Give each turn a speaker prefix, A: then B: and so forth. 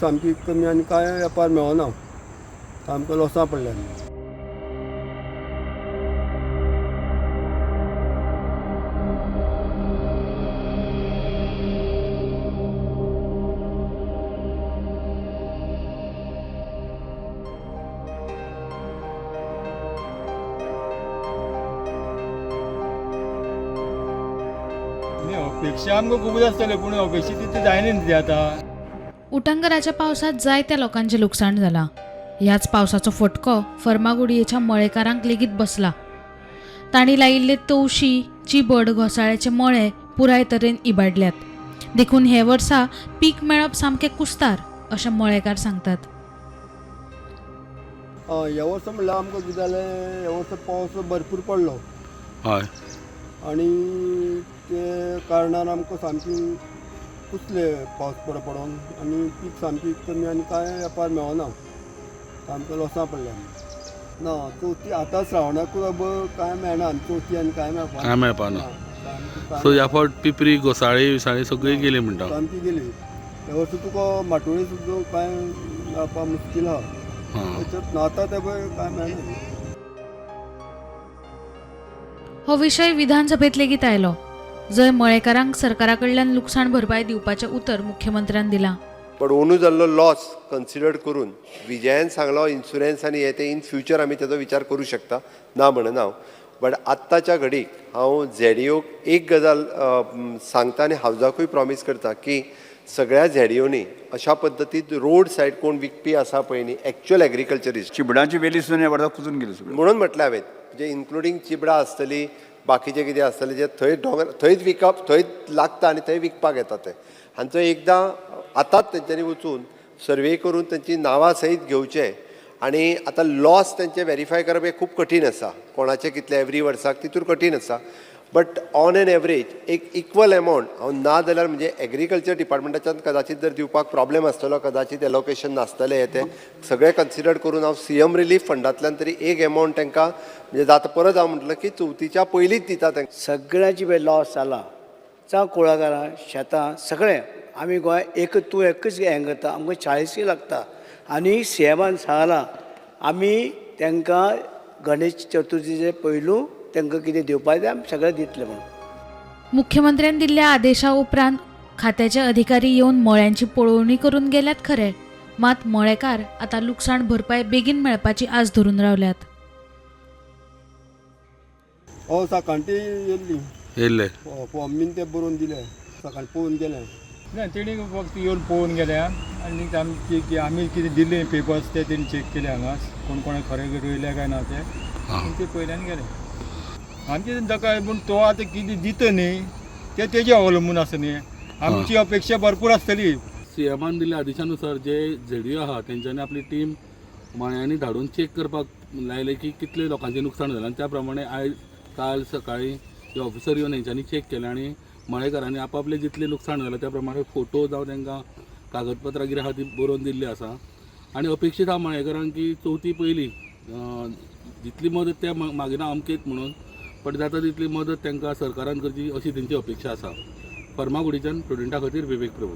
A: सामकी कमी आनी कांय वेपार मेळना, सामको लॉसां पडले आमी.
B: अपेक्षा आमकां खूबच आसतल्यो, पूण अपेक्षा तितली जायना न्ही ती आतां.
C: उटंगराच्या पावसात जायत्या लोकांचें लुकसाण जालां. ह्याच पावसाचो फटको फर्मागुडयेच्या मळेकारांक लेगीत बसला. तांणी लायिल्ले तवशी, चिबड, घोसाळ्याचे मळे पुराय तरेन इबाडल्यात. देखून हे वर्सा पीक मेळप सामकें कुस्तार अशें मळेकार सांगतात.
A: हय, ह्या वर्सा म्हणल्यार आमकां कितें जालें, ह्या वर्सा पावस भरपूर पडलो.
D: हय.
A: आनी ते कारणान आमकां सामकी कुसले पावस पडोन आनी पीक सामकी कमी आनी कांय वेपार मेळना, सामकें लॉसां पडले आमी. ना, चवथी आतां श्रावणाकूय कांय मेळना आनी चवथी आनी कांय मेळपा
D: कांय मेळपा ना.
A: ना.
D: सो ह्या फावट पिपरी, घोसाळी विसाळी सगळी गेली म्हणटा.
A: सामकी गेली. ह्या वर्सा तुका माटोळी सुद्दां कांय मेळपा मुश्कील आहा. तेच्यात आतां ते पळय कांय मेळना.
C: हो विशय विधानसभेत लेगीत आयलो, जंय मळेकारांक सरकारा कडल्यान लुकसाण भरपाय दिवपाचें उतर मुख्यमंत्र्यान दिलां.
E: पण अंदू जाल्लो लॉस कन्सिडर करून विजयान सांगलो इन्शुरन्स आनी हे ते इन फ्युचर आमी तेजो विचार करूं शकता, ना म्हणना हांव, बट आत्ताच्या घडीक हांव झेडीओक एक गजाल सांगता आनी हावजाकूय प्रॉमीस करता की सगळ्या झेडीओनी अशा पद्दतीन रोड सायड कोण विकपी आसा पळय न्ही, एक्च्युअल एग्रीकल्चरिस्ट,
F: चिबडांची वेली सुद्दां ह्या वर्सा कुजून गेली सगळ्यो.
E: म्हणून म्हटलें हांवें, म्हणजे इन्क्लुडींग चिबडां आसतली, बाकीचें कितें आसतलें जें थंय दोंगर थंयच विकप, थंयच लागता आनी थंय विकपाक येता ते, हांचो एकदां आतांच तेंच्यांनी वचून सर्वे करून तेंची नांवां सयत घेवचें. आनी आतां लॉस तेंचे वेरीफाय करप हें खूब कठीण आसा, कोणाचें कितलें एवरी वर्साक तितूर कठीण आसा, बट ऑन एन एवरेज एक इक्वल एमावंट हांव ना जाल्यार म्हणजे एग्रीकल्चर डिपार्टमेंटाच्यान कदाचीत जर दिवपाक प्रॉब्लेम आसतलो, कदाचीत एलोकेशन नासतलें, हें तें सगळें कन्सिडर करून हांव सी एम रिलीफ फंडांतल्यान तरी एक एमावंट तांकां म्हणजे जाता परत हांव म्हटलं की चवथीच्या पयलींच दिता तांकां.
G: सगळ्यांची पळय लॉस जाला, जावं कुळागरां, शेतां सगळें. आमी गोंय एक तूं एकच हें करता, आमकां 40 लागता. आनी सी एमान सांगलां आमी तांकां गणेश चतुर्थीचे पयलू तांकां कितें दिवपाक जाय आमी सगळें दितले म्हणून.
C: मुख्यमंत्र्यान दिल्ल्या आदेशा उपरांत खात्याचे अधिकारी येवन मळ्यांची पळोवणी करून गेल्यात खरे, मात मळेकार आतां लुकसाण भरपाय बेगीन मेळपाची आस धरून रावल्यात.
A: हय, सकाळटी येयल्ली.
D: येयल्ले.
A: फॉर्म बीन ते बरोवन दिले, सकाळी पळोवन गेले.
B: ना, तेणी फक्त येवन पळोवन गेल्या आनी आमची आमी कितें दिल्ले पेपर्स ते तेणी चॅक केले, हांगा कोण कोणें खरें रोयलें काय ना ते, ते पयल्यान गेले. आमचे ताका पूण तो आतां कितें दिता न्ही ते तेजे अवलंबून आसा न्ही, आमची अपेक्षा भरपूर आसतली.
D: सीएमान दिल्ल्या आदेशानुसार जे झेडीओ आहा तेंच्यांनी आपली टीम मळ्यांनी धाडून चॅक करपाक लायलें की कितले लोकांचें नुकसाण जालां, आनी त्या प्रमाणे आयज काल सकाळीं जे ऑफिसर येवन हेंच्यांनी चॅक केलें आनी मळेकारांनी आपापलें जितलें लुकसाण जालां त्या प्रमाणे फोटो जावं तांकां कागदपत्रां कितें आहा ती बरोवन दिल्ली आसा. आनी अपेक्षीत आहा मळेकारांक की चवथी पयलीं जितली मदत ते मागिना अमकेच म्हणून, पण जाता तितली मदत तांकां सरकारान करची अशी तेंची अपेक्षा आसा. फर्मागुडीच्यान प्रुडंटा खातीर विवेक प्रभू.